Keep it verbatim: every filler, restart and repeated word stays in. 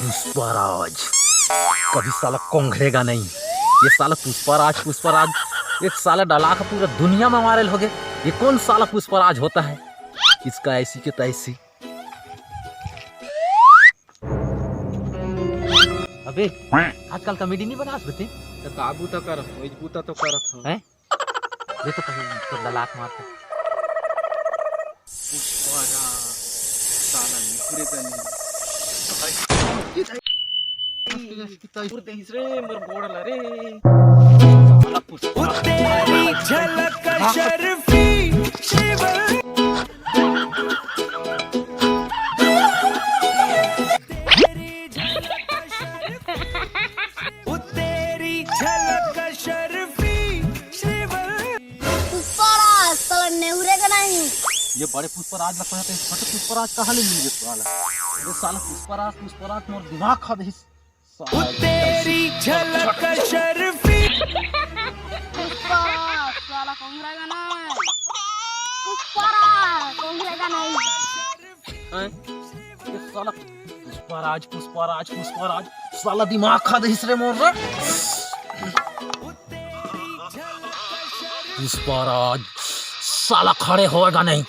पुष्पराज कभी साला कोंघरेगा नहीं। ये साला पुष्पराज, पुष्पराज, एक साला डला का पूरा दुनिया में वायरल हो गया। ये कौन साला पुष्पराज होता है? इसका ऐसी के तैसी। अबे, आजकल कॉमेडी नहीं बनास बे तें? त का बूता करत हो? इस बूता तो करत हो। हैं? ले तो कहीं तो ललाट मार के। पुष्पराज, साला निकुरे का नहीं। पूरे देश रे, मोर गोड़ ला रे। साला पुष्पराज। तेरी झलक शर्फी शिव। तेरी झलक शर्फी। ओ तेरी झलक शर्फी शिव। पुष्पराज, साला नेहुरे का नहीं। ये बड़े पुष्पराज लगता है, तो छोटे पुष्पराज कहाँ ले मिल गए साला? ये साला पुष्पराज, पुष्पराज मोर दिमाग खा दे। ओ तेरी झलक शर्फी। पुष्पराज, साला कोंघरेगा नहीं। पुष्पराज, कोंघरेगा नहीं। हैं? ये साला पुष्पराज, पुष्पराज, पुष्पराज, साला दिमाग खा दे रे मोर रे। पुष्पराज, साला खड़े होएगा नहीं।